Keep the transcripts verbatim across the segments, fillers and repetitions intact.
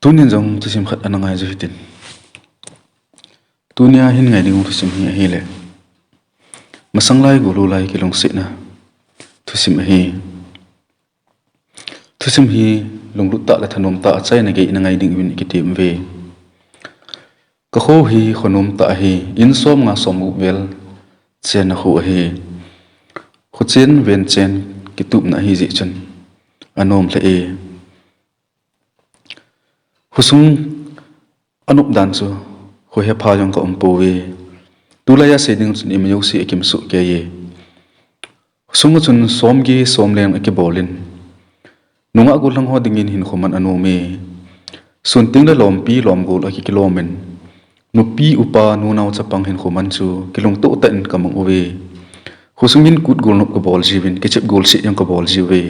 Tunin jong thusim khat ana ngai jiu hitin. Tunia hin ngai ding thusim hi ahile, masang lai gulu lai kilungsetna thusim ahi. Thusim hi lunglut tah le thanom tah achaina gei in ngai ding uvin kitem uve. Ka kho hi khonom tah ahi, in som nga som gup vel chenna kho ahi. Kho chen ven chen kitupna ahi jeh chun anom lheh e. Khosung anop dan chu kho hepha jong ka um pouve. Tulai a sei ding chun ima jouse akimsoh kei e. Khosung a chun som ge som leng akibol in, nungah gollhang ho dingin hinkho man anom e. Sun ting le lompi lomgol akikilom in, nupi upa nunao chapang hinkho man chu kilungtoh tah in ka mang uve. Khosung in kut golnop ka bol jiuvin, kichep golseh jong ka bol jiuve.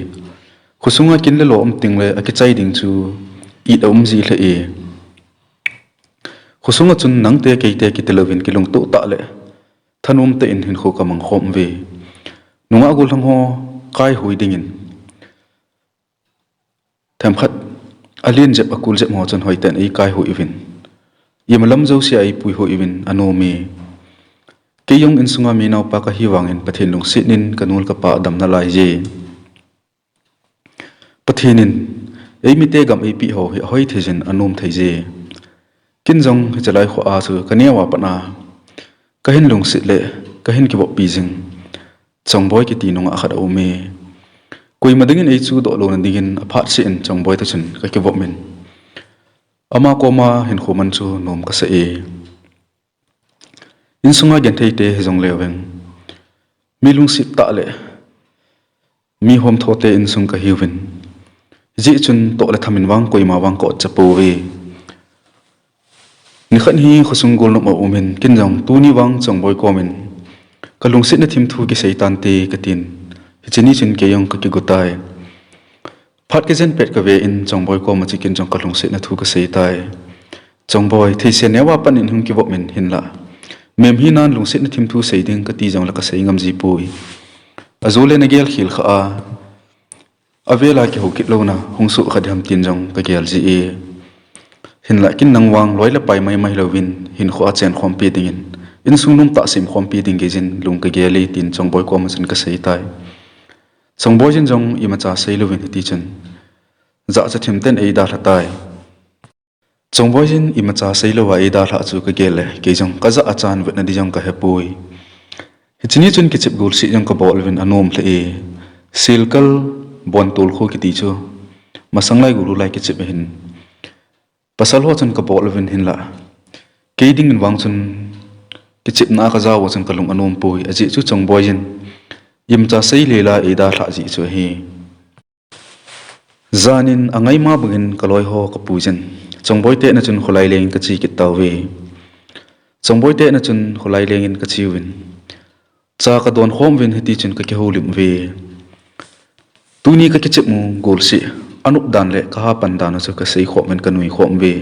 Khosunga kin le lo um ting le akichai ding chu it aum ji lheh e. Khosunga chun nangte keite kiti louvin kilungtoh tah le thanom tah in hinkho ka mang khom uve. Nungah gollhang ho kaihui dingin themkhat alen jep akul jep ho chun hoiten eikaihui uvin, ima lam jousea eipuihui uvin anom e. Kei jong insunga mi naopa kahi vangin Pathen lungset in ka nu le ka pa adam nalai je. Pathen in eimite gam eipeh ho hi ahoi thei jin anom thei je. Ken jong hiche lai kho a chu ka neo a pat a kahin lungset le kahin kivoppi jing Chongboi kiti nungah khat aum e. Koima dingin eichuh doh louna dingin aphat seh in Chongboi toh chun ka kivop in, ama koma hinkho man chu nom kasa e. Insunga genthei te hijong leu veng, mi lungset tah le mi homtho te insung kahiuvin, hijeh chun toh le tham in vang koima vang ka otcha pouve. Nikhat hi khosung golnop aum in, ken jong tuni vang Chongboi komin ka lungsetna thimthu kisei tante katin, hiche ni chun kei jong ka kigo tai. Phat kijen pet kave in Chongboi koma chu ken jong ka lungsetna thu kasei tai. Chongboi, theisen neo a pat in hung kivop in hinlah, mem hinan lungsetna thimthu sei ding kati jongle kasei ngam ji poi. Ajole nagel khel kha a, avela kihou kit louna hung soh kha diham tin jong kagel ji e. Hinlah ken nang vang loi le pai maimai louvin hinkho a chen khompi dingin, insung nomtah sem khompi ding geijin lung kagel e tin Chongboi koma chun kasei tai. Chongboi jin jong imacha sei louvin hiti chun jahcha thim ten eidalha tai. Chongboi jin imacha sei louva eidalhah chu kagel le kei jong kajah a chan vetna di jong kahepoi. Hiche ni chun kichep golseh jong kabol uvin anom lheh e. Silkal Bontol kho kiti chu masang lai gulu lai kichep ahin, pasal ho chun kabol uvin hinlah, kei dingin vang chun kichepna a kajao chun kalung anom poi, ajeh chu Chongboi jin imacha sei lela eidalhah jeh chu ahi. Janin angaima bangin kaloi ho kapuijin, Chongboi te na chun kholai lengin kache kit tauve. Chongboi te na chun kholai lengin kacheuvin, cha kadon khom uvin hiti chun kakihoulim uve. Tuni kakichep u golseh, anop dan le kahapan dan u chu kasei khom uvin kanui khom uve.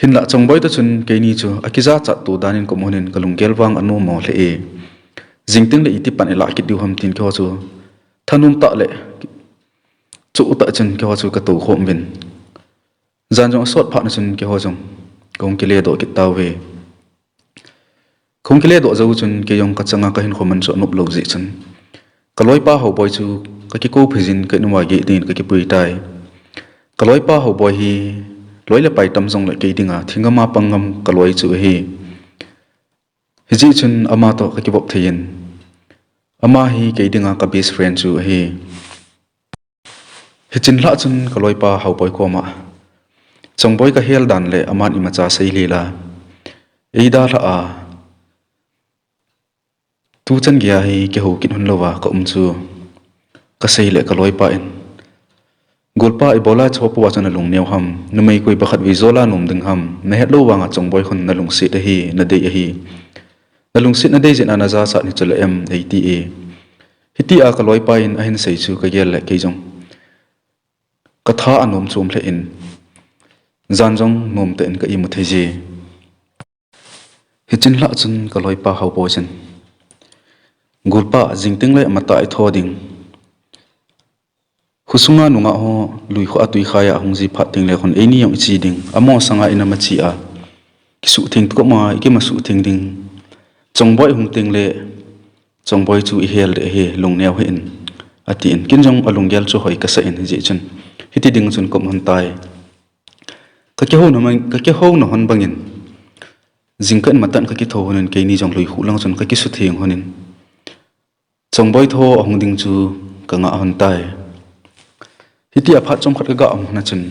Hinlah Chongboi toh chun keini chu akijachat to danin kamu lhonin kalunggel vang anom mo lheh e. Jingteng le iti pan ilah kit diu ham tin keiho chu thanom tah le choh tah chun keiho chu katou khom uvin, jan jong asot phat na chun keiho jong kahung kiledoh kit tauve. Kahung kiledoh jou chun kei jong kachanga kahinkho man chu anop lou jeh chun kaloipa Haoboi chu kakikou phei jin ka in uva geh dingin kakipui tai. Kaloipa Haoboi hi loi le pai tam jongle kei dinga thinggam a panggam kaloi chu ahi. Hijeh chun ama toh kakivop thei in, ama hi kei dinga ka best friend chu ahi. Hichin lhah chun kaloipa Haoboi koma Chongboi kahel dan le aman imacha sei lela eidalhah a, tuchan geiya hi kihou kit lhon louva kaum chu kasei le kaloipa in, Golpa, ibola hiche ho pou a chu nalung neo ham? Numei koi pakhat vei jola nom ding ham? Nahet lou vanga Chongboi khun nalungset ahi, nadei ahi. Nalungset nadei jeh a najachat hi chule em, eiti e. Hitia kaloipa in ahin sei chu kagel le kei jong katha anom chom lheh in, jan jong nomtah in ka imu thei je. Hichin lhah chun kaloipa Haoboi chun, Golpa, jingteng le matah itho ding, Khosunga nungah ho lui khu a tui khai a hung ji phat teng le khun eini jong ichi ding. Amo sanga inam a chi a kisuh theng tukum a ikima suh theng ding. Chongboi hung teng le Chongboi chu ihel deh hi lungneo hih in, atin. Kin jong alunggel chu hoi kasa in hijeh chun hiti ding chun ka um hon tai. Ka kihou na man, ka kihou na hon bangin, jingkah in matah in ka kitho hon in, keini jong lui khu lang chun ka kisutheng hon in, Chongboi tho ahung ding chu ka ngah hon tai. Hiti a phat chomkhat ka ga um hon a chun,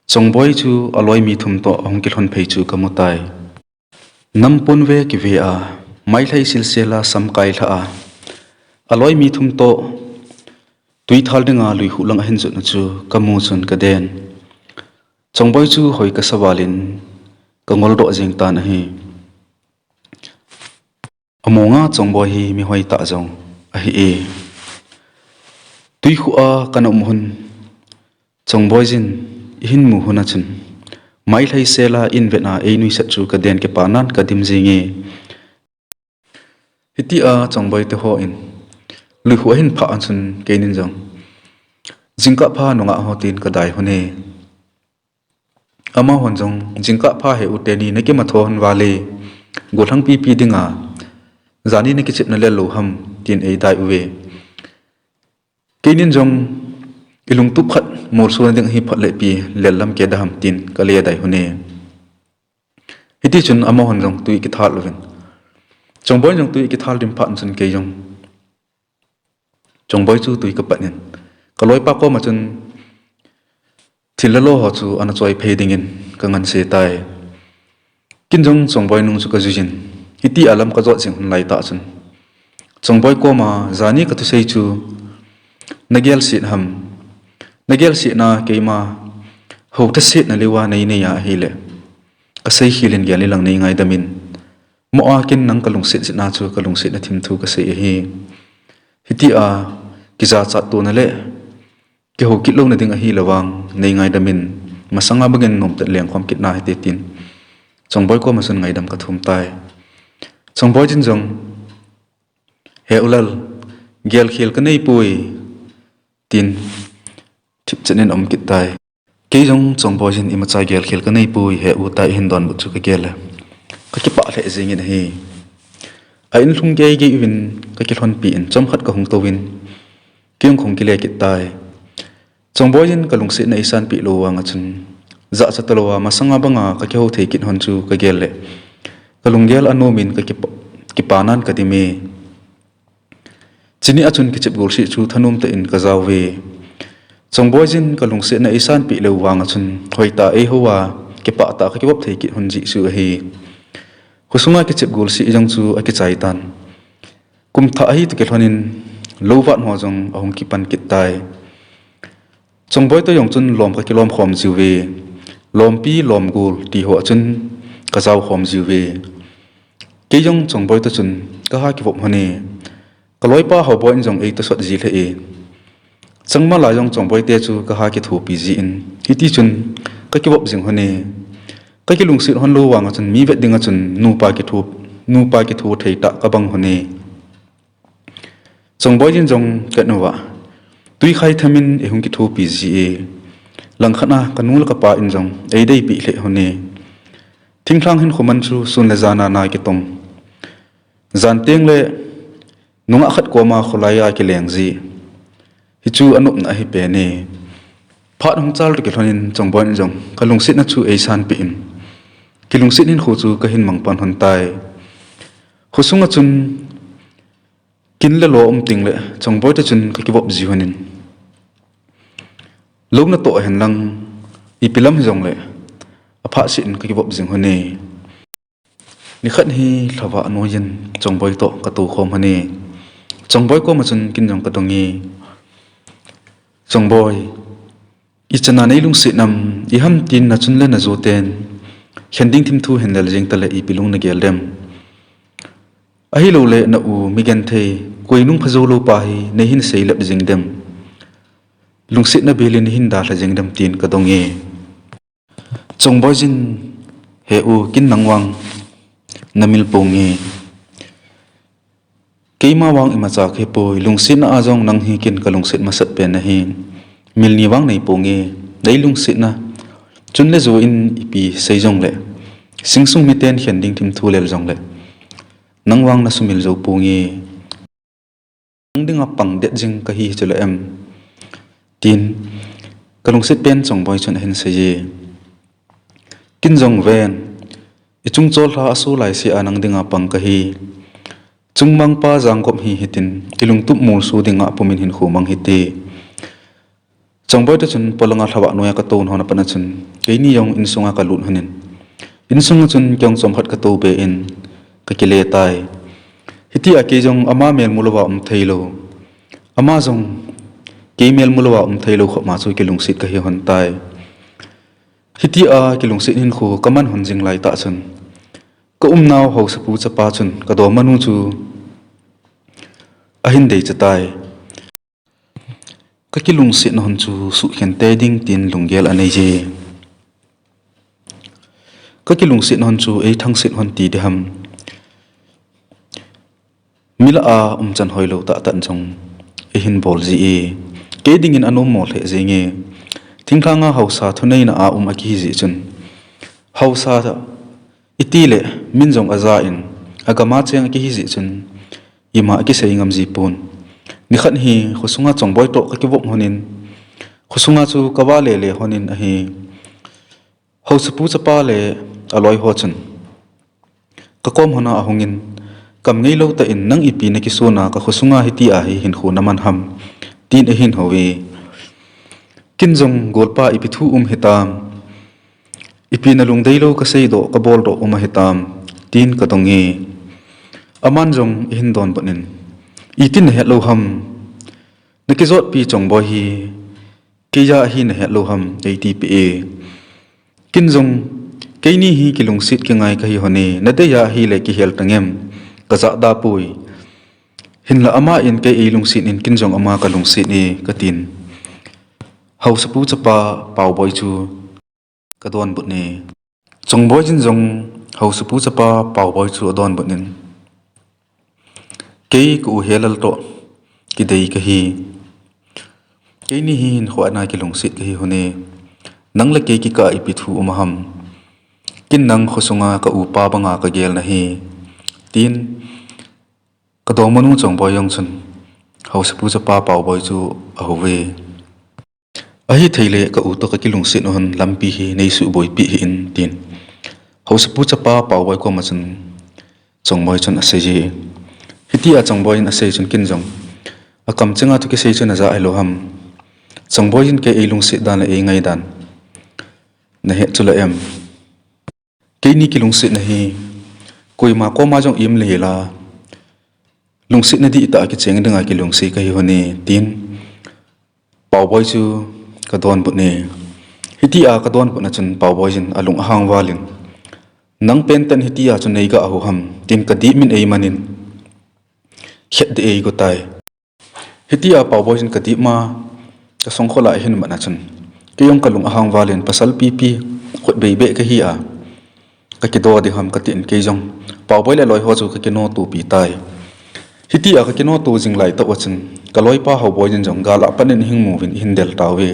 Chongboi chu aloi mi thum toh ahung kilhon phei chu ka mu tai. Nam pon ve kive a, mailhai silsel a, sam kai lha a, aloi mi thum toh tui thal dinga lui khu lang ahin jot na chu ka mu chun ka den. Chongboi chu hoi kasa val in ka ngol doh jeng tan ahi. Amonga Chongboi hi mi hoi tah jong ahi e. Tui khu a ka na um hon, Chongboi jin ihin mu hon a chun, mailhai sel a in vet a ei nuisat chu ka den, kipa nan ka dim jing e. Hiti a Chongboi te hon lui khu ahin phah a chun keinin jong, jingkah pha nungah ho, tin ka dai hon e. Amahon jong, jingkah pha he u, teni na kimatho hon val e, gollhang pipi dinga jani na kichep na lel lou ham, tin ei dai uve. Keinin jong ilungtup khat molso na ding ahi, phat le pi lel lam ke da ham, tin ka le dai hon e. Hiti chun amahon jong tui kithal uvin, Chongboi jong tui kithal dim phat chun kei jong Chongboi chu tui ka pat in, ka loipa koma chun thil le lo ho chu ana choi phei dingin ka nganse tai. Kin jong Chongboi nung chu ka jui jin, hiti a lam ka jot jing hon lai tah chun, Chongboi koma jani ka thusei chu na gelset ham, na gelset na keima hou thaset na leuva nei nei a ahile, ka sei khel in gel in lang nei ngaidam in. Mo a kin nang ka lungset jeh a chu ka lungset na thim thu ka sei ahi. Hiti a kijachat tona le kihou kit louna ding ahi le vang nei ngaidam in, masanga bangin nomtah leng khom kit na hite, tin Chongboi koma chun ngaidam ka thum tai. Chongboi jin jong, he u lal, gel khel ka nei poi, tin thip chen in um kit tai. Kei jong Chongboi jin imacha gel khel ka nei poi, he u, tia ihin donbut chu ka gel e. Ka kipah lheh jing in ahi. A in lhung gei gei uvin ka kilhonpi in chomkhat ka hung tou vin, kei jong kahung kile kit tai. Chongboi jin ka lungsetna eisanpeh lou vang a chun, jachat talou a masanga banga ka kihou thei kit hon chu ka gel le, ka lunggel anom in ka kipa, kipa nan ka dim e. Chuni a chun kichep golseh chu thanom tah in ka jao ve. Chongboi jin ka lungsetna eisanpeh lou vang a chun, hoitah a eihou a, kipah tah a ka kivop thei kit hon jeh chu ahi. Khosunga kichep golseh jong chu akichai tan. Kum thah ahi toh kilhon in, lou vat ho jong ahung kipan kit tai. Chongboi toh jong chun lom ka kilom khom jiu ve. Lompi, lomgol ti ho a chun ka jao khom jiu ve. Kei jong Chongboi toh chun ka ha kivop hon e. Ka loipa Haoboi in jong ei tosot ji lheh e. Changma lai jong Chongboi te chu ka ha kithopi jin, hiti chun ka kivop jing hon e. Ka kilungset hon lou vang a chun mi vet ding a chun nupa kitho, nupa kitho thei tah ka bang hon e. Chongboi jin jong ka in uva tui khai tham in eihung kithopi ji e. Langkhat a ka nu le ka pa in jong ei deipeh lheh hon e. Thinglhang hinkho man chu sun le jan a na kitong. Jan teng le nungah khat koma kholai a kileng ji. Hichu anopna ahi pen e. Phat hung chal toh kilhon in Chongboi in jong ka lungsetna chu eisanpeh in, kilungset hinkho chu ka hin mang pan hon tai. Khosung a chun kin le lo um teng le Chongboi toh chun ka kivop ji hon in, lou natoh hen lang, ipi lam hijong le, aphat seh in ka kivop jing hon e. Nikhat hi lhavah anoi in Chongboi toh ka tou khom hon e. Chongboi koma chun kin jong ka dong e. Chongboi, ichan a nei lungset nam, iham tin na chun le na jo ten khen ding thim thu hin lel jeng ta le ipi lung na gel dem? Ahilou le na u mi genthei, koi nung pha jou lou pa hi nei hin seilep jeng dem? Lungsetna bel in nei hin dalha jeng dem, tin ka dong e. Chongboi jin, he u, kin nang vang na mil ponge. Keima vang imacha ka hipoi, lungsetna a jong nang hi kin ka lungset masat pen nahi. mil ni vang nei ponge, nei lungsetna. Chun le jo in ipi sei jongle, singsung miten khen ding thim thu lel jongle, nang vang na sumil jo ponge. Nang dinga pang det jing kahi chule em? Tin, ka lungset pen Chongboi chun ahin sei e. Kin jong ven, i chung chol lha a su lai si a nang dinga pang kahi. Chungmang pa jangkop hi hitin, i lungtup mul su dinga pumin hin khumang hite. Chongboi te chun polanga lhavah noiya ka to hon apatna chun, keini jong insunga ka lut honin, insunga chun kei jong chomkhat ka to be in, ka kile tai. Hitia kei jong ama mel mu louva um thei lou, ama jong kei mel mu louva um thei lou khop ma chu kilungset kahi hon tai. Hitia kilungset hin khu ka man hon jing lai tah chun, ka umnau Haosapu chapa chun ka dongmanu chu ahin dei cha tai. Ka kilungsetna hon chu suhkhen tei ding tin lunggel anei je. Ka kilungsetna hon chu ei thangset hon ti diham. Mila a umchan hoilou tah tah jong eihin bol ji e. Kei dingin anom mo lheh jenge. Thinglhanga haosa thuneina a um akihi ji chun, haosa iti le min jong aja in, agama cheng akihi ji chun, ima akisei ngam ji pon. Nikhat hi khosunga Chongboi toh ka kivop honin, khosunga chu ka va lele honin ahi. Haosapu chapa le aloi ho chun ka kom hona ahungin, kam ngei lou tah in nang ipi na kisuna ka khosunga hitia hi hin khu na man ham, tin eihin hou e. Kin jong golpa ipi thu um hitam, ipi na lungdei lou ka seidoh ka boldoh um ahitam, tin ka dong e. Aman jong eihin donbut in, itin na het lou ham, na kijotpi Chongboi hi keija ahi na het lou ham, eiti peh e. Kin jong, keini hi kilungset kingai kahi hon e, na deiya ahile kihel tangem, ka jahda poi. Hinla ama in kei ei lungset in kin jong ama ka lungset e, ka tin. Haosapu chapa Paoboi chu ka donbut e. Chongboi in jong Haosapu chapa Paoboi chu adonbut in, kei ka u Helal toh kidei kahi. Keini hi hin khu ana kilungset kahi hon e. Nang le kei kikah a ipi thu um ham. Kin nang khosunga ka upa banga ka gel nahi, tin ka dongmanu Chongboi jong chun Haosapu chapa Paoboi chu ahou e. Ahithei le ka u toh ka kilungset hon lampi hi nei suhboipi hih in, tin Haosapu chapa Paoboi koma chun Chongboi chun asei e. Hitia Chongboi in asei chun kin jong, akam chenga thu kisei chu na ja hilou ham. Chongboi in kei ei lungset dan le ei ngai dan na het chu la em. Keini kilungsetna hi koima koma jong im le la, lungsetna dihtah a kicheng dinga kilungset kahi hon e, tin Paoboi chu ka donbut e. Hitia ka donbutna chun Paoboi in alung ahang val in, nang pen tah in hitia chu nei ga hou ham, tin ka dip min eiman in, khet deh eigo tai. Hitia Paoboi in ka dip ma, ka songkhol a eihin matna chun, kei jong ka lung ahang val in, pasal pipi, khut beibeh kahi a, ka kido ding ham ka tin kei jong Paoboi le aloi ho chu ka kinoto pi tai. Hitia ka kinoto jing lai tah uva chun, ka loipa Haoboi in jong gal a pat in eihin mu uvin eihin del tauve.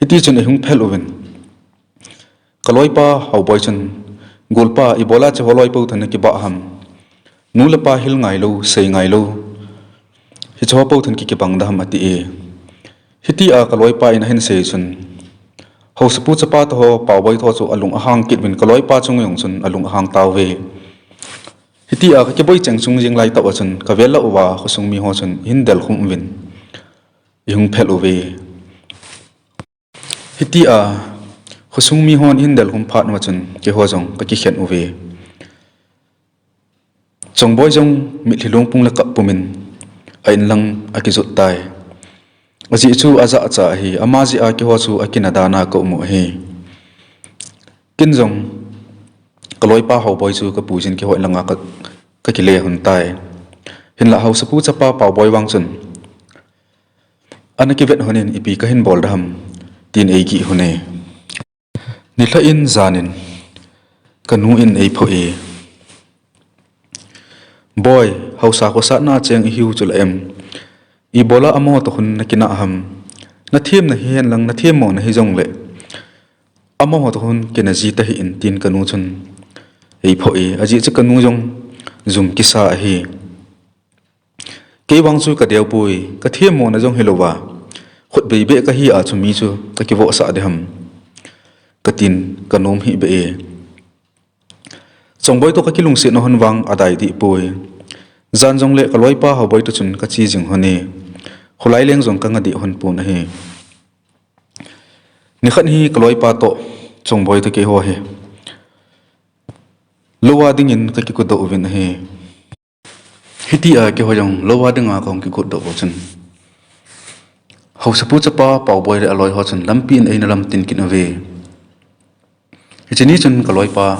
Hiti chun eihung phel uvin, ka loipa Haoboi chun, golpa, ibola hiche ho loi pou than na kibah ham. Nu le pa hil ngai lou, sei ngai lou, hiche ho pou than ki kibang da ham ati e. Hitia ka loipa in ahin sei chun, Haosapu chapa toh ho Paoboi toh chu alung ahang kit uvin ka loipa chung jong chun alung ahang tauve. Hitia ka kiboi cheng chung jing lai tah uva chun ka vel lah uva khosung mi ho chun eihin del khum uvin, eihung phel uve. Hitia khosung mi hon eihin del khum phat uva chun keiho jong ka kikhen uve. Chongboi jong mitlhi lungpung le kap pumin a in lang akijot tai. Ajeh chu ajahcha ahi, ama jeh a keiho chu akina dan a ka um u ahi. Kin jong ka loipa Haoboi chu ka puijin keiho in langa ka, ka kile hon tai. Hinlah Haosapu chapa Paoboi vang chun, ana kivet hon in ipi kahin bol da ham, tin eigih hon e. Nilhah in jan in ka nu in eiphoh e. Boi, haosa khosatna a cheng ihiu chu la em? Ibola amaho toh khun na kinah ham? Nathem nahi hen lang, nathem mo nahi jongle, amaho toh hung kina ji tahih in, tin kanu chun eiphoh e. Ajeh chu kanu jong jum kisa ahi. Kei vang chu kadeu poi, kathem mo na jong hilouva, khutbei beh kahi a chu mi chu kakivohsah ding ham, katin kanom hih beh e. Chongboi toh kakilungset na hon vang adai dih poi. Jan jongle kaloipa Haoboi toh chun kache jing hon e. Kholai leng jong kanga dih hon pon ahi. Nikhat hi kaloipa toh Chongboi toh keiho hi lou a dingin kakikutdoh uvin ahi. Hitia keiho jong lou a dinga kahung kikutdoh u chun, haosapu chapa Paoboi le aloiho chun lampi in eina lamtin kit uve. Hiche ni chun kaloipa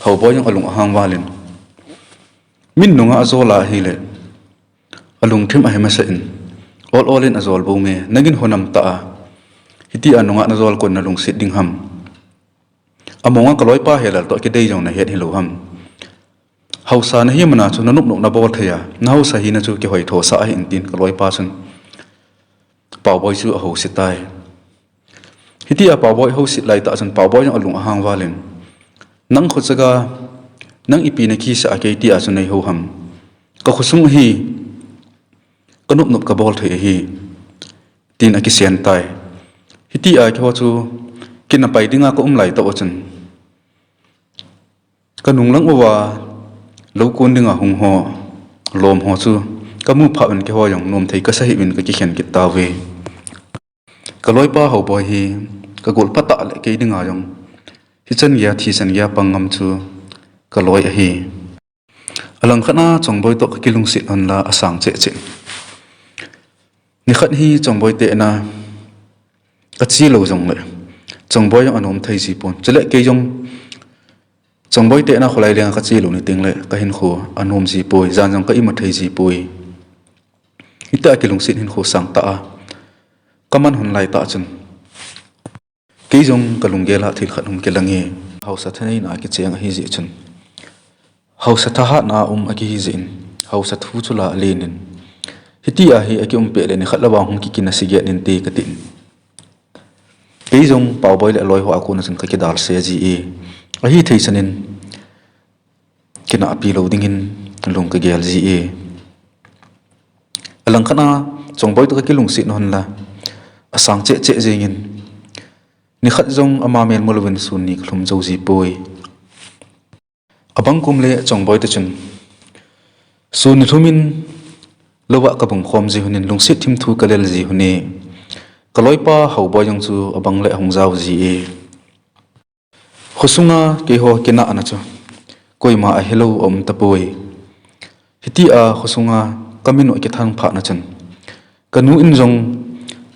Haoboi jong alung ahang valin, min nungah ajol ahile, alungthim ahi masa in, ol ol in ajol bou me, nangin honam tah a, hitia nungah najol kon nalungset ding ham? Amonga kaloipa Helal toh kidei jong nahet hilou ham? Haosa nahi mana chu nanop nop nabol thei a, nahaosa hina chu kihoithosah ahi in, tin kaloipa chun Paoboi chu ahouset tai. Hitia Paoboi houset laitah chun Paoboi jong alung ahang valin, nang khochaga, nang ipi nakisah a keitia chu neihou ham? Kakhosung ahi, kanop nop kabol thei ahi, tin akisen tai. Hitia keiho chu kinapai dinga kaum laitah u chun, kanung lang uva lou kon dinga hung ho, lom ho chu kamu phat uvin keiho jong nomthei kasa hih uvin kakikhen kit tauve. Kaloipa Haoboi hi kagol phatah le kei dinga jong hichan geiya thisan geiya pang ngam chu kaloi ahi. Alangkhat a Chongboi toh kakilungset hon la asang cheh cheh. Nikhat hi Chongboi te in a kache lou jongle, Chongboi jong anom thei ji pon. Chule kei jong Chongboi te in a kholai lenga kache lou ni tengle kahinkho anom ji poi, jan jong ka imu thei ji poi. Hitia kilungset hinkho sangtah a kaman hon laitah chun, kei jong kalunggel a thil khat hung kilang e. Haosa thaneina a kicheng ahijeh chun, haosa thahatna a um akihi jeh in, haosa thu chu la alen in, hitia hi akium pet le nikhat le vang hung kikina siget inte katin, kei jong Paoboi le aloiho a kona chun kakidalse ji e. Ahithei chan in kinahpi lou dingin lung kagel ji e. Alangkhat a Chongboi toh kakilungset hon la asang cheh cheh jengin, nikhat jong ama mel mu louvin sun ni kalhum jou ji poi. Abang kum le Chongboi te chun, sun ni lhum in lou a kabung khom ji hon in, lungset thim thu kalel ji hon e. Kaloipa Haoboi jong chu abang le ahung jao ji e. Khosunga keiho kinahna chu koima ahilou aum tapoi. Hitia khosunga kamin u akithang phat na chun, kanu in jong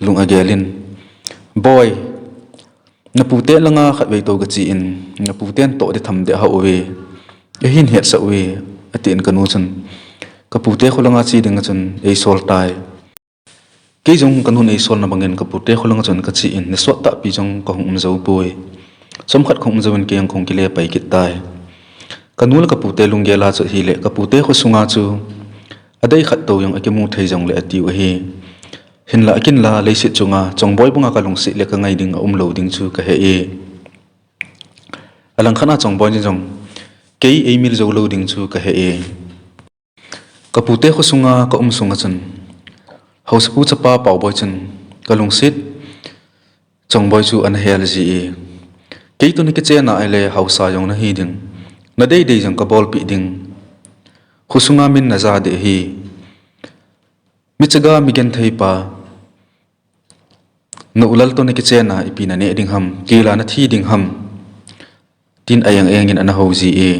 lung agel in, Boi, napute langa khatvei tou kache in, naputen toh ding tham deh hauve, eihin hetsah uve, atin kanu chun kapute kho langa che dinga chun eisol tai. Kei jong kanun eisolna bangin kapute kho langa chun kache in, nisot tahpi jong kahung um jou poi. Chomkhat kahung um jouvin kei jong kahung kile pai kit tai. Kanu le kapute lunggel a chu ahile, kapute khosunga chu adei khat tou jong akimu thei jongle atiu ahi. Hinla akinla leiset chunga Chongboi banga kalungset le kangai ding aumlou ding chu kahe e. Alangkhat a Chongboi jong kei eimil jou lou ding chu kahe e. Kapute khosunga kaum sunga chun, haosapu chapa Paoboi chun kalungset Chongboi chu ana hel ji e. Kei toh nakichen a ahile haosa jong nahi ding, nadeidei jong kabolpeh ding, khosunga min naja ding ahi. Michaga migenthei pa, na u Lal toh nakichen a ipi naneh ding ham, kei la nathi ding ham, tin aeng engin ana hou ji e.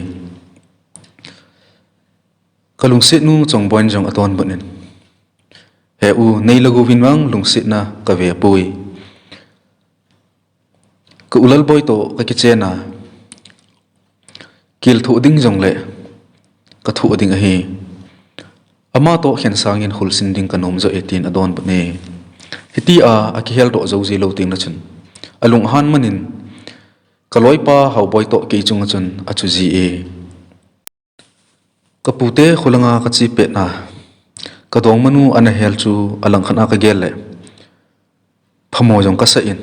Kalungsetnu Chongboi jong adonbut in, He u, nei le gouvin vang lungsetna kavepoi. Ka u Lalboi toh kakichen a, kelthoh ding jongle kathoh ding ahi. Ama toh khensangin kholsin ding kanom joh e, tin adonbut e. Hitia akiheldoh jou ji lou tengle chun, alungahan man in kaloipa Haoboi toh kei chunga chun achu ji e. Kapute kholanga kache petna, kadongmanu ana hel chu alangkhat a kagel le, Khamo jong kasa in.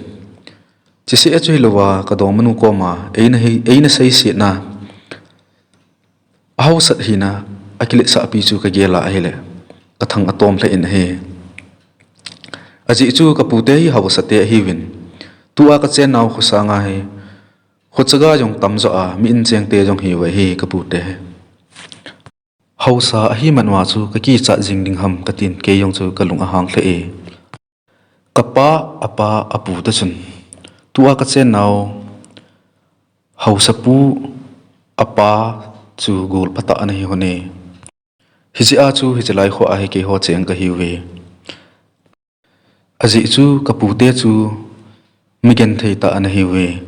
Chise a chu hilouva, kadongmanu koma eina hi, eina seisetna, ahaosat hina, akiletsahpi chu kagel a ahile, kathang atom lheh in ahi. Ajeh chu kapute hi haosate ahiuvin, tua kachennau khosanga hi, khochaga jong tamjo a, mi inchengte jong hiuve hi kapute hi. Haosa ahi man uva chu kakichat jing ding ham katin, kei jong chu kalung ahang lheh e. Kapa, apa, apu toh chun, tua kachennau haosapu apa chu gol phatah ana hi lhon e. Hijeh a chu hiche lai kho a hi keiho cheng kahiuve. Ajeh chu kapute chu migenthei tah ana hiuve.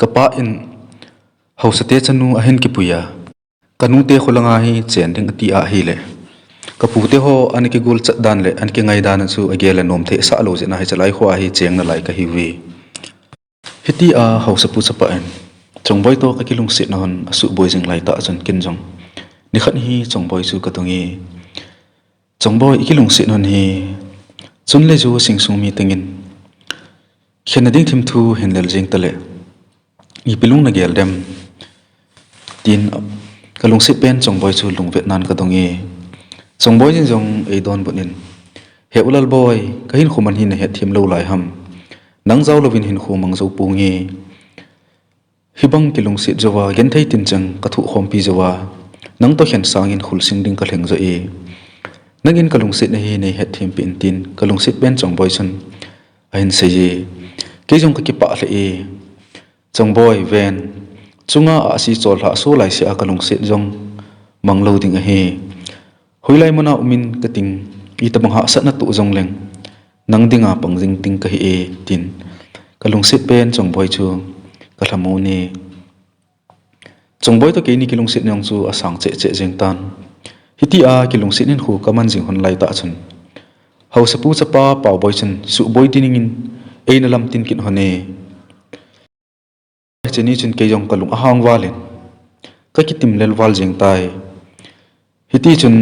Kapa in haosate chanu ahin kipui a, kanute kholanga hi chen ding ati ahile, kapute ho ana kigolchat dan le ana kingai dan a chu agel le nomthei asah lou jeh a hiche lai kho a hi cheng nalai kahiuve. Hitia haosapu chapa in Chongboi toh kakilungsetna hon asuhboi jing laitah chun ken jong nikhat hi Chongboi chu kadong e. Chongboi, ikilungset hon hi chun le ju singsung mi tengin khenna ding thim thu hin lel jeng tale, ipi lung nagel dem, tin kalungset pen Chongboi chu lungvetnan kadong e. Chongboi in jong eidonbut in, He U Lalboi, kahinkho man hi nahetthem lou lai ham? Nang jao louvin hinkho mang jou ponge. Hibang kilungset jouva, genthei tincheng kathohkhompi jouva, nang toh khen sangin khulsing ding kalheng joh e. Nangin kalungsetna hi neihetthempeh in tin kalungset pen Chongboi chun ahin sei e. Kei jong kakipah lheh e. Chongboi ven, chunga ahsi chollhah so laisea kalungset jong mang lou ding ahi. Hoilai muna umin kating, itobang hahsatna toh jongleng, nang dinga pang jing ding kahi e, tin kalungset pen Chongboi chu kalhamon e. Chongboi toh keini kilungsetna jong chu asang cheh cheh jeng tan. Hitia kilungset hinkho kaman jing hon laitah chun, haosapu chapa Paoboi chun suhboi dingin eina lamtin kit hon e. Hiche ni chun kei jong kalung ahang valin, kakitim lel val jeng tai. Hiti chun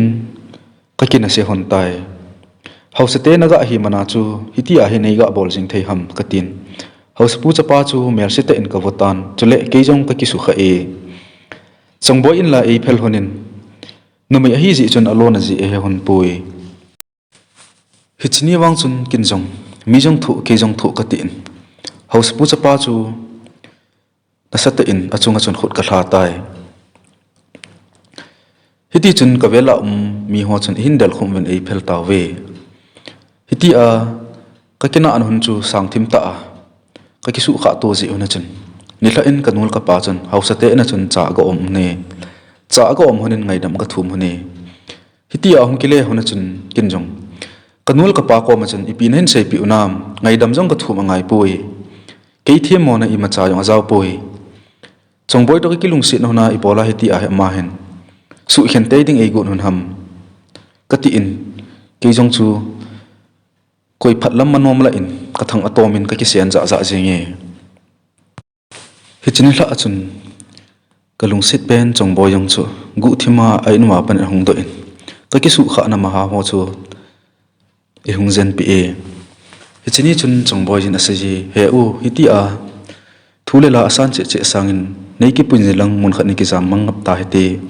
kakinase hon tai. Haosate naga hi mana chu, hitia hi neiga bol jing thei ham katin, haosapu chapa chu melse tah in kavotan, chule kei jong kakisukha e. Chongboi in la eiphel honin, numei ahijeh chun alona jeh ahe hon poi. Hiche ni vang chun ken jong, mi jong thoh, kei jong thoh katin, haosapu chapa chu nasatah in achunga chun khut kalha tai. Hiti chun kavela um miho chun eihin delkhum uvin eiphel tauve. Hitia kakinahna hon chu sangthim tah a kakisukha to jeh hon a chun, nilhah in kanul kapa chun haosate in a chun cha aga om hon e. Cha aga om honin ngaidam aga thum hon e. Hitia hung kile hon a chun ken jong kanul kapa koma chun, ipi nahin seipeh u nam, ngaidam jong kathum angaipoi. Kei themmona imacha jong ajaopoi. Chongboi toh kakilungsetna hon a ibola hitia hi ama hin suhkhen tei ding eigot hon ham katin, kei jong chu koi phat lam manom lah in kathang atomin kakisen jahjah jenge. Hiche nilhah a chun kalungset pen Chongboi jong chu guhthima a-in uva pat in ahung doh in, kakisuhkhahna maha ho chu eihung jenpeh e. Hiche ni chun Chongboi in aseiye, He U, hitia thu le la asan cheh cheh sangin neikipui jing lang mun khat neikijam mang ngap tahite.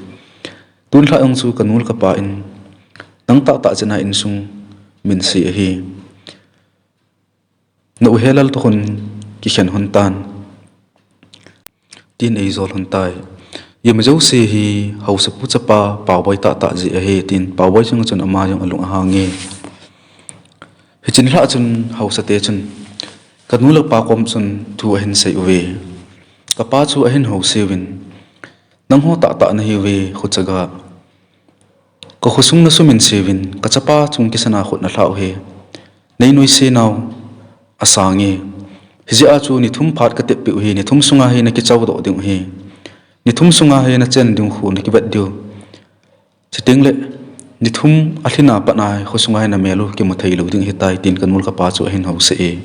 Tunlhah jong chu kanul kapa in nang tahtah chena insung min sei ahi. Na u Helal toh khun kikhen hon tan, tin eijol hon tai. Ima jouse hi haosapu chapa Paoboi tahtah jeh ahi, tin Paoboi chunga chun ama jong alung ahange. Hiche nilhah chun haosate chun kanul kapa kom chun thu ahin sei uve. Kapa chu ahin houseuvin, Nangho tahtah nahiuve khochaga. Kakhosung nasumin seuvin, kachapa chung kisana khut nalhah u hi neinuise nau asange. Hijeh a chu nithum phat kateppeh u hi, nithum sunga hi nakichao doh diu hi, nithum sunga hi nachen diu khu nakivet diu. Chutengle nithum alhina pat a hi khosunga hi namel u kimu theilou ding ahitai, tin kanul kapa chu ahin house e.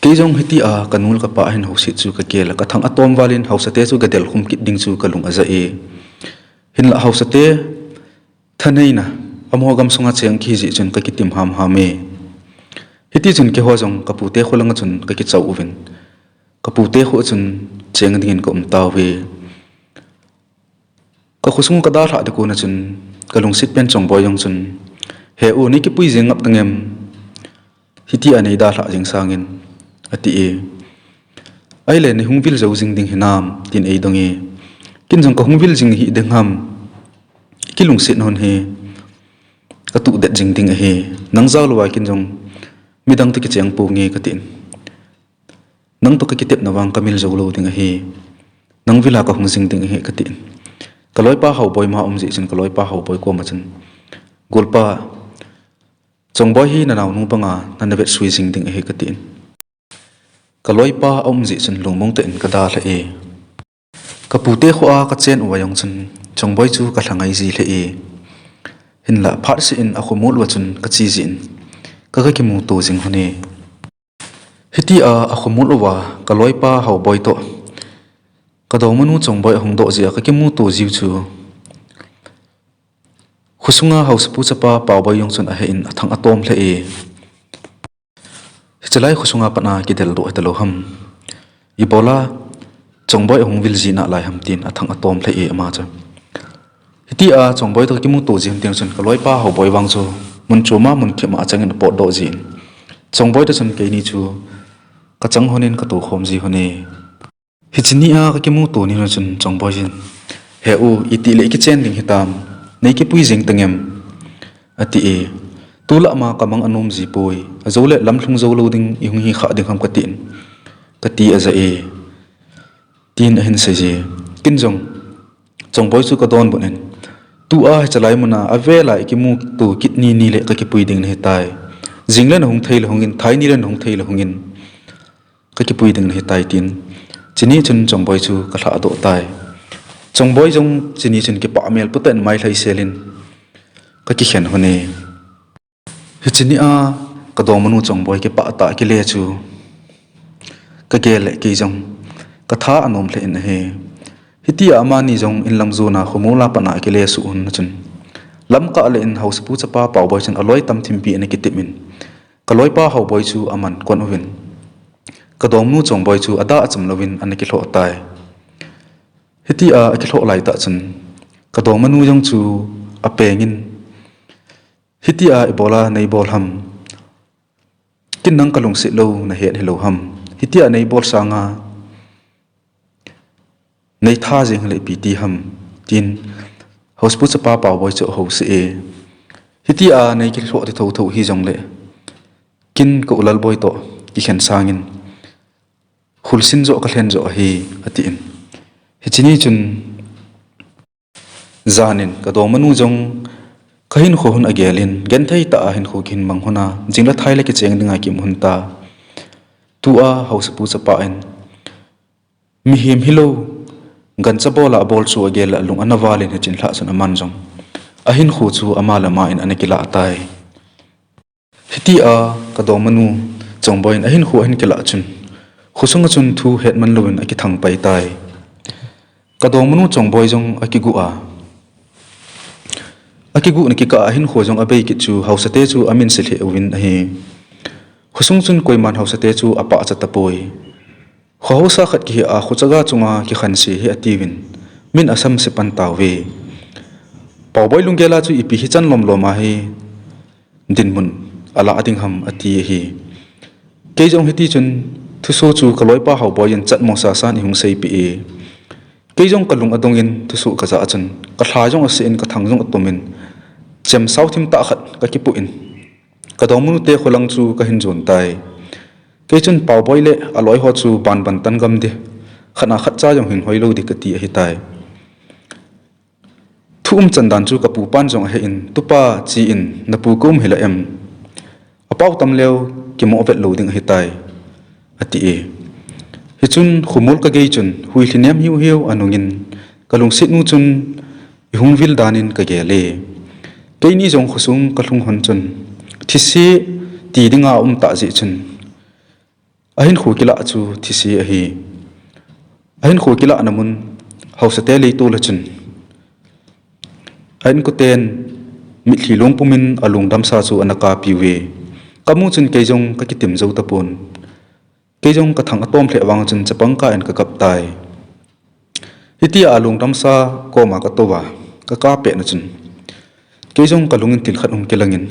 Kei jong hitia kanul kapa ahin houset chu kagel a, kathang atom valin haosate chu gadelkhum kit ding chu kalung aja e. Hinlah haosate thaneina, amaho gamsunga cheng kihijeh chun kakitim hamham e. Hiti chun keiho jong kapute kho langa chun kakichao uvin, kapute kho chun cheng dingin kaum tauve. Kakho sung kadalhah ding kona chun kalungset pen Chongboi jong chun, "He u, nei kipui jing ngap tangem? Hitia nei dalhah jing sangin," ati e. "Ahile nei hung vil jou jing ding hinam?" tin eidong e. Ken jong, "Kahung vil jing hih ding ham? Kilungset hon hi katuh det jing ding ahi. Nang jao louva ken jong midang toh kicheng ponge," katin. "Nang toh kakitepna vang kamil jou lou ding ahi. Nang vila kahung jing ding ahi," katin. Kaloipa Haoboi ma aum jeh chun kaloipa Haoboi koma chun, "Golpa, Chongboi hi nanaonu banga nana vetsui jing ding ahi," katin. Kaloipa aum jeh chun lungmong tah in kadalhah e. Kapute khoa kachen uva jong chun Chongboi chu kalha ngai ji lheh e. Hinlah phatseh in akho mol uva chun kache jin, ka, kakimuto jing hon e. Hitia akho mol uva kaloipa Haoboi toh kadongmanu Chongboi ahung doh jeh a kakimuto jiu chu, khosunga Haosapu chapa Paoboi jong chun ahe in athang atom lheh e. Hichelai khosunga pat a kideldoh hitalou ham? Ibola Chongboi ahung vil ji nalai ham tin athang atom lheh e ama chu. Hitia Chongboi toh kakimuto ji hon teng chun kaloipa Haoboi vang chu mun choma mun thipma achangin apotdoh jin, Chongboi toh chun keini chu kachang hon in katoukhom ji hon e. Hiche nia kakimuto ni chun Chongboi in, "He u, itile kichen ding hitam? Nei kipui jing tangem?" ati e. "Tulai ma kamang anom ji poi. Ajoule lamlhung jou lou ding ihung hi kha ding ham katin, kati aja e," tin ahin sei ji. Ken jong Chongboi chu kadonbut in, "Tua hichelai muna avela ikimuto kit ni nile kakipui ding nahitai. Jingle nahung theile hungin, thai nile nahung theile hungin, kakipui ding nahitai," tin. Chuni chun Chongboi chu kalhadoh tai. Chongboi jong chuni chun kipah mel putah in mai lhaisel in kakikhen hon e. Hiche nia kadongmanu Chongboi kipah tah kile chu kagel le kei jong katha anom lheh in ahi. Hitia amani jong inlam jona khomola pat a kile suh hon chun, lamkah le in Haosapu chapa Paoboi chun aloi tam thimpi ana kitep in, kaloipa Haoboi chu aman kon uvin, kadongmanu Chongboi chu ada acham louvin ana kilhoh tai. Hitia akilhoh laitah chun kadongmanu jong chu apengin, "Hitia ibola neibol ham? Ken nang kalungset lou nahet hilou ham? Hitia neibol sanga neitha jeng hile ipi ti ham?" tin Haosapu chapa Paoboi chu ahouse e. "Hitia neikilhoh thei thotho hijongle ken ka u Lalboi toh kikhen sangin khulsin joh kalhen joh ahi," atin. Hiche ni chun janin kadongmanu jong kahinkho hon agelin, genthei tah a hinkho kihin mang hon a, jingle thaile kicheng dinga kium hon ta. Tua Haosapu chapa in, mihem hilou, gancha bola abol chu agel a lung ana valin hiche lhah chun aman jong ahinkho chu ama le ama in ana kilah tai. Hitia kadongmanu Chongboi in ahinkho ahin kilah chun, khosunga chun thu hetman louvin akithang pai tai. Kadongmanu Chongboi jong akiguh a, akiguhna kikah a ahinkho jong abei kit chu haosate chu amin se lheh uvin ahi. Khosung chun koiman haosate chu apahcha tapoi. Kho haosa khat kihi a khochaga chunga kikhanse hi atiuvin, min asamse pan tauve. Paoboi lunggel a chu ipi hichan lomlom a hi dinmun alah ding ham ati ahi. Kei jong hiti chun thuso chu kaloipa Haoboi in chatmo sasan eihung seipeh e. Kei jong kalung adongin thuso kajah a chun kalha jong ase in kathang jong atumin, chemsao thim tah khat kakipoh in, kadongmanute kholang chu kahin jon tai. Kei chun Paoboi le aloi ho chu banban tan gam ding, khat na khatcha jong hin hoilou ding kati ahitai. Thu umchan dan chu kapupan jong ahe in, "Tupa," chi in, "Napu kaum hila em? Apao tam leu kimoh vet lou ding ahitai," ati e. Hichun khomol kagei chun huilhi nem hiuhiu anungin, kalungsetnu chun ihung vil danin kagel e. Keini jong khosung kalhung hon chun thise ti dinga aum tah jeh chun, ahinkho kilah chu thise ahi. Ahinkho kilahna mun haosate leitol a chun, a inkoten mitlhi long pumin alungdamsa chu ana kapiuve. Kamu chun kei jong kakitim jou tapon. Kei jong kathang atom lheh vang chun chapang kah in kakap tai. Hitia alungdamsa koma katou a, kakap pet na chun, kei jong kalungin thil khat hung kilangin,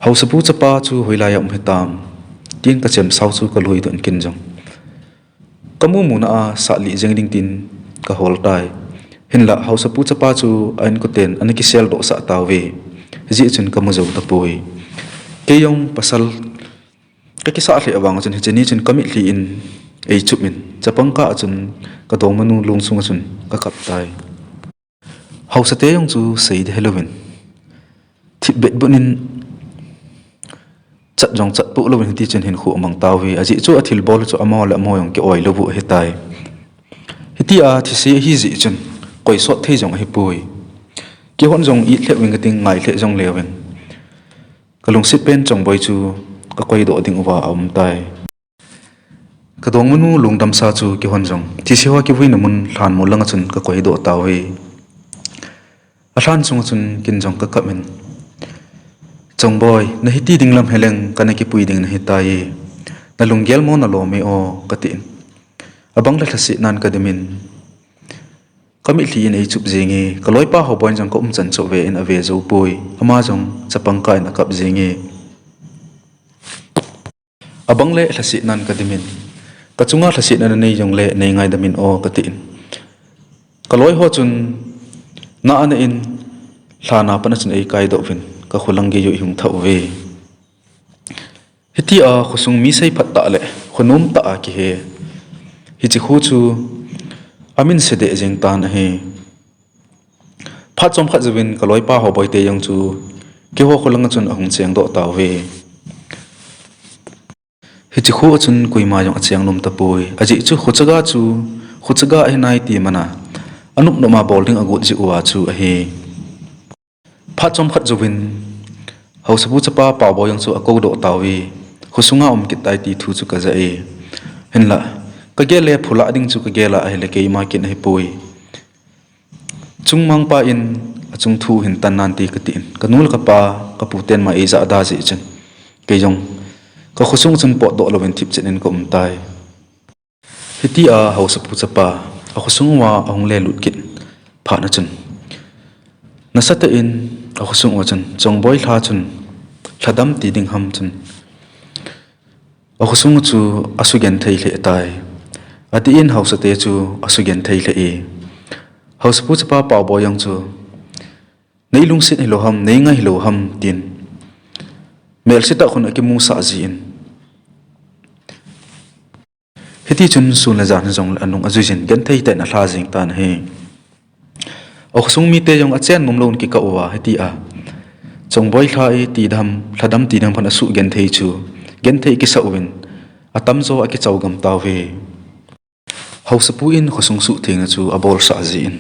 Haosapu chapa chu hoilai a um hitam, tin kachemsao chu kalui doh in kin jong kamu muna a sah lih jeng ding tin kahol tai. Hinlah Haosapu chapa chu a inkoten ana kiseldoh sah tauve. Hijeh chun kamu jou tapoi. Kei jong pasal kakisah lheh vang chun hiche ni chun kamitlhi in eichup in, chapang kah a chun kadongmanu lung sunga chun kakap tai. Haosate jong chu sei ding helouvin, thipbeh beh in chat jong chat poh louvin hiti chun hinkho amang tauve. Ajeh chu athilbol chu amaho le amaho jong ki-oi lou u ahitai. Hitia thise ahijeh chun koi sot thei jong ahipoi. Keihon jong it lheh uving kating, ngai lheh jong leuving, kalungset pen Chongboi chu kakoi doh ding uva aum tai. Kadongmanu lungdamsa chu keihon jong thise ho kivuina mun lhanmol langa chun kakoi doh tauve. Alhan sunga chun kin jong kakap in, Chongboi, nahiti ding lam heleng kana kipui ding nahitai. Nalunggel mo nalom e o, katin. Abang le lhasetnan kadimin, kamitlhi in eichup jenge. Kaloipa Haoboi in jong kaumchan chu ave in ave jou poi. Ama jong chapang kah in akap jenge. Abang le lhasetnan kadimin, kachunga lhasetna nanei jongle neingaidam in o, katin. Kaloiho chun na ana in lhana pat a chun eikaidoh uvin, kakholang geiyu ihung thah uve. Hitia khosung mi seiphat tah le khonom tah a kihe hiche kho chu amin sedeh jeng tan ahi. Phat chomkhat jouvin kaloipa Haoboi te jong chu keiho kholanga chun ahung chengdoh tauve. Hiche kho a chun koima jong acheng nom tapoi. Ajeh chu khochaga chu khochaga ahinai ti mana anop nop a bol ding agot jeh uva chu ahi. Phat chomkhat jouvin Haosapu chapa Paoboi jong chu akoudoh tauve. Khosunga um kit tai ti thu chu kaja e. Hinlah kagel le phulah ding chu kagel a ahile keima kin ahipoi. Chungmangpa in achung thu hin tan nan te katin, kanu le kapa, kaputen ma eijahda jeh chun kei jong kakhosung chun potdoh louvin thipchet in kaum tai. Hitia Haosapu chapa akhosung uva ahung lelut kit phat na chun, nasatah in akhosung uva chun Chongboi lha chun lhadam ti ding ham chun akhosung chu asugenthei lheh tai. Adeh in haosate chu asugenthei lheh e. Haosapu chapa Paoboi jong chu, neilungset hilou ham, neingai hilou ham, tin melsetah khun akimusah jin, hitichun sun le jan hijongle anung ajuijin genthei tah in alha jeng tan ahi. Akhosung mite jong achen nom louvin kikah uva hitia Chongboi lha e ti dam, lhadam ti dam phan asugenthei chu genthei kisah uvin atamjo akichao gam tauve. Haosapu in khosung suhthengna chu abolsah jin,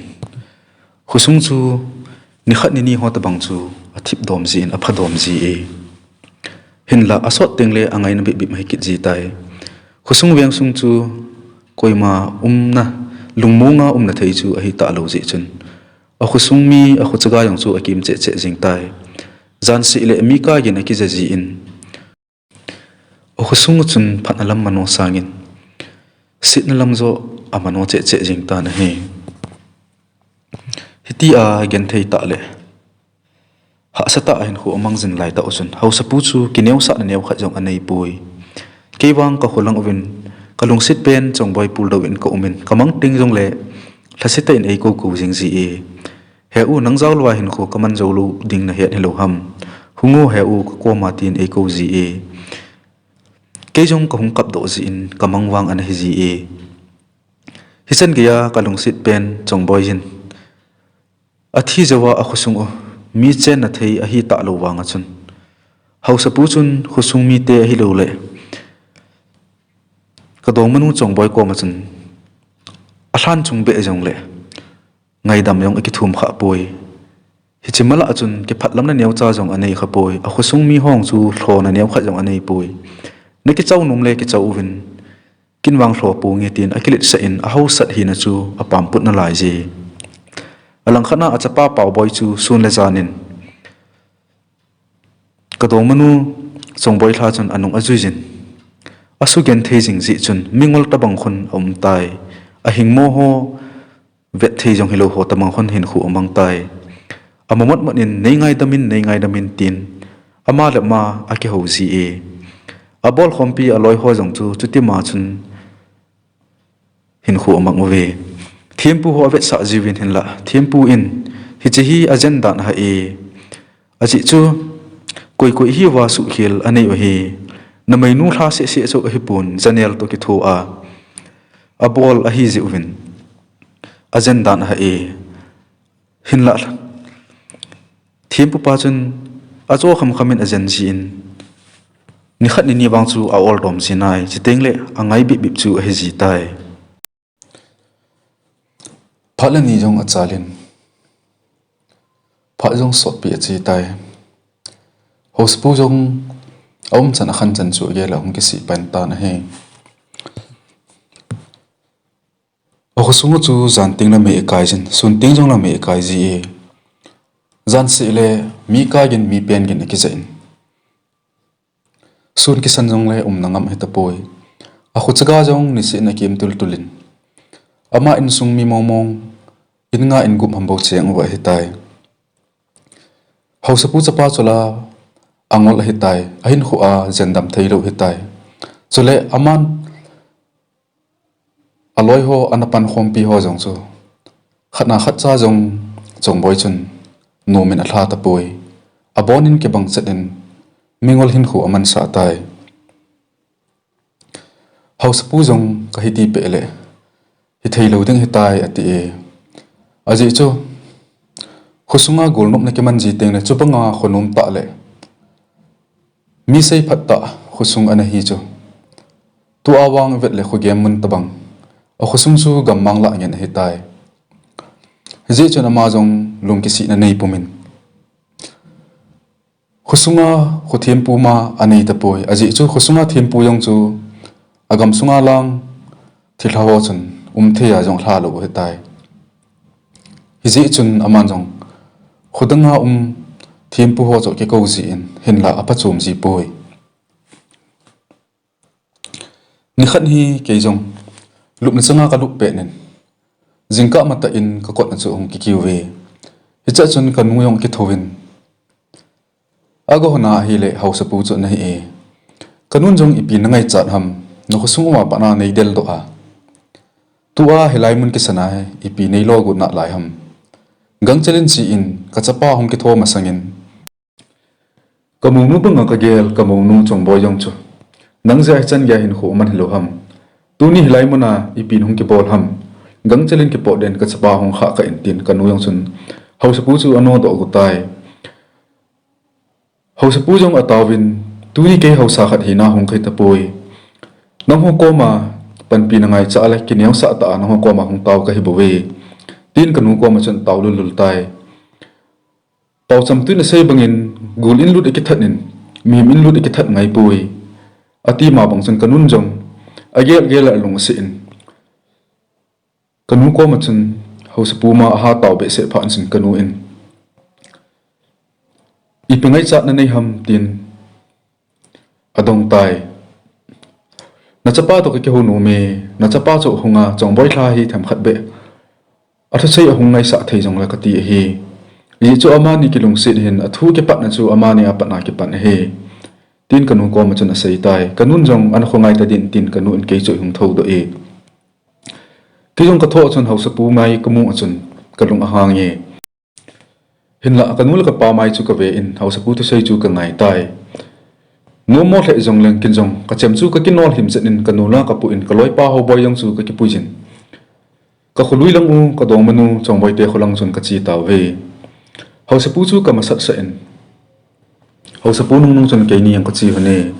khosung chu nikhat nini ho tobang chu athipdom jin, aphadom ji e. Hinlah asot tengle angaina bipbip ahi kit ji tai. Khosung vengsung chu koima umna, lungmonga umna thei chu ahitah lou jeh chun akhosung mi, akhochaga jong chu akim cheh cheh jeng tai. Janseh le mi kagin akija jin, akhosung chun phatna lam mano sangin setna lam joh amano cheh cheh jeng tan ahi. Hitia genthei tah le hahsatah a hinkho amangjin laitah u chun haosapu chu kineosahna neokhat jong aneipoi. Kei vang kakholang uvin kalungset pen Chongboi puldou in kaumin, kamang teng jongle lhasetah in eikou kou jing ji e. He u, nang jaolouva hinkho kaman joulou ding nahet hilou ham? Hung o he u, kakoma, tin eikou ji e. Kei jong kahung kapdoh jin kamang vang ana hiji e. Hichan geiya kalungset pen Chongboi jin athi jouva akhosung u mi chenna thei ahitah lou vanga chun haosapu chun khosung mite ahiloule kadongmanu Chongboi koma chun alhan chung beh jongle ngaidam jong akithum khapoi. Hiche malah chun kiphatlamna neocha jong anei khapoi. Akhosung mihon chu lhona neokhat jong aneipoi. Nakichao nomle kichao uvin, kin vang lho ponge, tin akiletsah in ahaosat hina chu apamput nalai je. Alangkhatna achapa Paoboi chu sun le janin Ka dongmanu Chongboi Lha chun anung ajui jin, asugenthei jing jeh chun mingol tabang khun aum tai. Ahingmo ho, vetthei jong hilou ho tabang khun hinkho amang tai. Amamot mot in, "Nei ngaidam in, nei ngaidam in," tin ama le ama akihou ji e. Abolkhompi aloi ho jong chu chutima chun hinkho amang uve. Thempu ho avetsah jiuvin hinlah, thempu in, "Hiche hi ajen dan ahi e. Ajeh chu, koi koi hiuva suhkhel anei u ahi. Numeinu lha seh seh chu ahipon, janel toh kitho a abol ahi jeh uvin, ajen dan ahi e." Hinlah, thempupa chun acho khamkham in ajen jin, nikhat nini vang chu a-ol dom ji nai, chuteng le angai bip bip chu ahi ji tai. Phat le ni jong achal in, phat jong sotpi ache tai. Haosapu jong aumchan akhanchan chu agel a hung kisih pan tan ahi. Akhosung chu jan teng le mei akai jin, sun teng jong le mei akai ji e. Jan seh le mi kai gin, mi pen gin akija in, sun kisan jong le umna ngam ahitapoi. Akho chaga jong niseh in akim tultul in, ama insung mi mong mong, in nga in gup ham bou cheng uva ahitai. Haosapu chapa chu la angol ahitai, ahinkho a jendam theilou ahitai. Chule aman aloi ho, ana pankhompi ho jong chu khatna khatcha jong Chongboi chun nom in alha tapoi. Abon in kibang chet in mingol hinkho amansah tai. Haosapu jong, "Kahi tipeh le hithei lou ding ahitai," ati e. Ajeh chu, khosunga golnopna kiman ji teng le, chubanga khonom tah le mi seiphat tah khosung ana hi chu, tua vang vet le khogem mun tabang, akhosung chu gammang lah ngen ahitai. Hijeh chun ama jong lungkisihna nei pumin, khosunga khothempu ma anei tapoi. Ajeh chu khosunga thempu jong chu agam sunga lang thilha ho chun umthei a jong lha lou ahitai. Hijeh chun aman jong khodanga um thempu ho chu kikou jin, hinlah aphachom ji poi. Nikhat hi kei jong lupna changa kalup pet in, jingkah matah in kakotna chu ahung kikiu ve. Hichea chun kanu jong akithouvin, "Ago hona ahile Haosapu chu nahi e. Kanun jong ipi nangaichat ham, nakhosung uva pat a neideldoh a. Tua hilai mun kisana hi ipi neilo got nalai ham. Gangchel in," tin kachapa hung kitho masangin, kamounu banga kagel, kamounu Chongboi jong chu, "Nang jeh a hichan geiya hinkho aman hilou ham. Tuni hilai muna ipi nahung kibol ham. Gangchel in kipot den, kachapa hung khah kah in," tin kanu jong chun Haosapu chu anodoh got tai. Haosapu jong ataovin, "Tuni kei haosa khat hina hung kahitapoi. Nangho koma panpi nangaichat le kineosah tah a nangho koma hung tao kahibouve," tin kanu koma chun atao lul lul tai. Paocham tuin asei bangin, gul in lut akithat in, mihem in lut akithat ngaipoi, ati ma bang chun kanun jong agel gel a alung asih in, kanu koma chun Haosapu ma aha tao behseh phat in chun kanu in, "Ipi ngaichat nanei ham?" tin adong tai. "Nachapa toh kakihou nom e, nachapa chu ahunga Chongboi Lha hi themkhat beh athusei ahung ngaisah thei jongle kati ahi. Hijeh chun amani kilungset hih in, athu kipatna chu amani a pat a kipan ahi," tin kanu koma chun asei tai. Kanun jong, "Ana khongai tadin," tin kanu in kei chu eihung thoudoh e. Kei jong kathoh a chun Haosapu mai kamu a chun kalung ahang e. Hinlah kanu le kapa mai chu kave in Haosapu thusei chu kangai tai. Nommo lheh jongleng kei jong kachem chu kakinol himchet in kanu la kapu in kaloipa Haoboi jong chu kakipui jin, kakholui lang u, kadongmanu Chongboi te kho lang chun kache tauve. Haosapu chu kamasat sah in, Haosapu nungnung chun keini jong kache lhon e.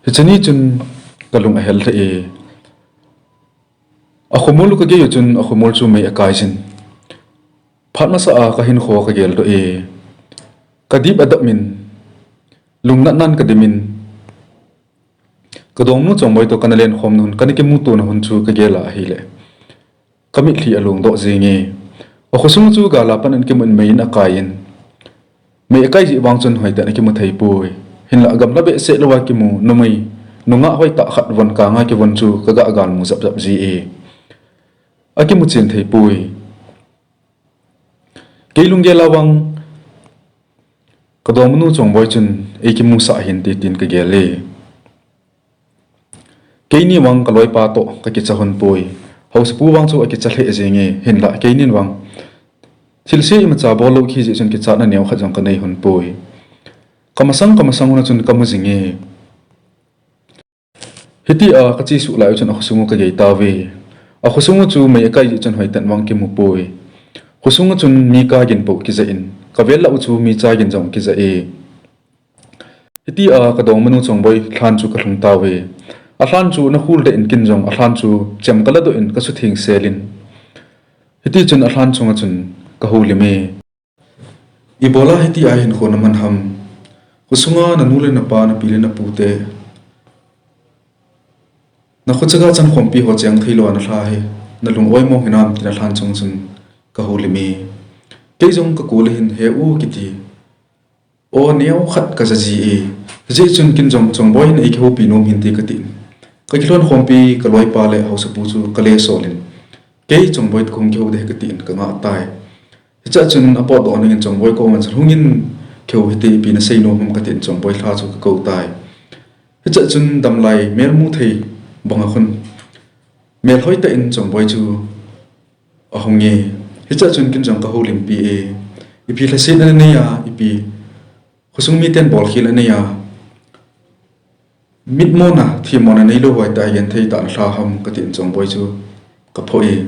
Hiche ni chun kalung ahel lheh e. Akhomol u kagei u chun akhomol chu mei akai jin, phat masa a kahinkho kageldoh e. Kadip adap in, lungnatnan kadim in, kadongmanu Chongboi toh kana lenkhomna hun, kana kimutona hun chu kagel a ahile, kamitlhi alongdoh jenge. Akhosung chu gal a pat ana kimu in mei in akai in, Mei akai jeh vang chun hoitah in akimu thei poi. Hinlah gamla behseh louva kimu numei, nungah hoitah khat von kanga kivon chu kaga galmu japjap ji e. Akimu chen thei poi. Kei lunggel a vang kadongmanu Chongboi chun eikimusah hinte tin kagel e. Keini vang kaloipa toh kakicha hon poi. Haosapu vang chu akicha lheh jenge, hinlah keinin vang thilse imacha bol lou kahijeh chun kichatna neokhat jong kanei hon poi. Kamasang kamasang hon a chun kamu jinge. Hitia kachesuh lai u chun akhosung u kagei tauve. Akhosung u chu mei akai jeh chun hoitah in vang kimu poi. Khosung u chun mi kagin bou kija in, kavel lah u chu mi chagin jong kija e. Hitia kadongmanu Chongboi lhan chu kalhung tauve. Alhan chu nakhul deh in kin jong alhan chu chem kaladoh in kasutheng sel in, hitichun alhan chunga chun kahoulim e. Ibola hitia hinkho naman ham? Khosunga nanu le napa, napi le napute, nakhochaga chankhompi ho cheng theilou a nalha hi nalung oimong hinam tin alhan chung chun kahoulim e. Kei jong kakol le hin he u kiti, o neokhat kaja ji e. Hijeh chun kin jong Chongboi hin eikihoupi nom hinte katin, kakilhon khompi kaloipa le haosapu chu kalesol in, kei Chongboi toh kahung kihou ding katin kangah tai. Hichea chun apotdoh nangin Chongboi koma chun hungin, kihou hite, ipi nasei nom ham katin Chongboi lha chu kakou tai. Hichea chun damlai mel mu thei banga khun mel hoitah in Chongboi chu ahunge. Hichea chun kin jong kahoulimpi e. Ipi lhasetna nanei a, ipi khosung miten bolkhel nanei a, mitmona themmona neilou hoitah a genthei tah nalha ham katin Chongboi chu kaphoh e.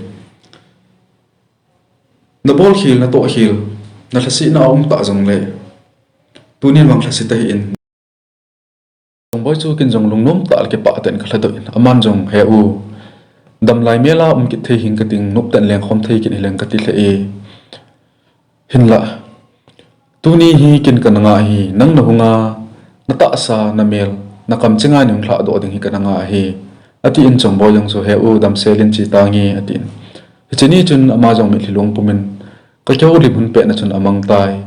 Nabolkhel, natohkhel, nalhasetna aumtah jongle tunin vang lhase tahih in. Chongboi chu kin jong lungnomtah le kipah tah in kalhadoh in, aman jong he u, damlai mel a um kit thei hing kating, noptah in lengkhom thei kit hileng kati lheh e. Hinlah, tuni hi kin kana ngah hi, nang nahunga natahsa, namel, nakamchenga nahung lhahdoh ding hi kana ngah hi, atin Chongboi jong chu he u, damsel in che tange atin. Hiche ni chun ama jong mitlhi lungpum in kakihoulim hun petna chun amang tai.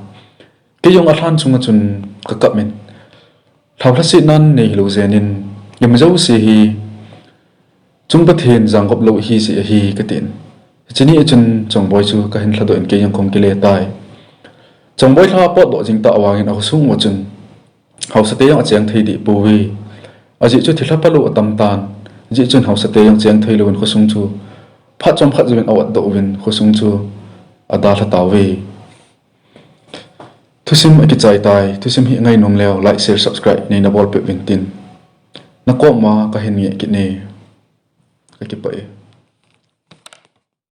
Kei jong alhan chunga chun kakap in, lhao lhasetnan nei hilou jeng in, imajouse hi chung Pathen jangop lou hijeh ahi katin. Hiche ni a chun Chongboi chu kahin lhadoh in kei jong kahung kile tai. Chongboi lha apotdoh jing tah vangin akhosung uva chun haosate jong acheng thei deh pouve. Ajeh chu thilha phalou atam tan, hijeh chun haosate jong cheng theilouvin khosung chu phat chomkhat jouvin aotdoh uvin khosung chu adalha tauve. Thusim akichai tai, thusim hi angainom leu like, share, subscribe neina bolpeh uvin tin nakoma kahin ngeh kit e. Kakipah e.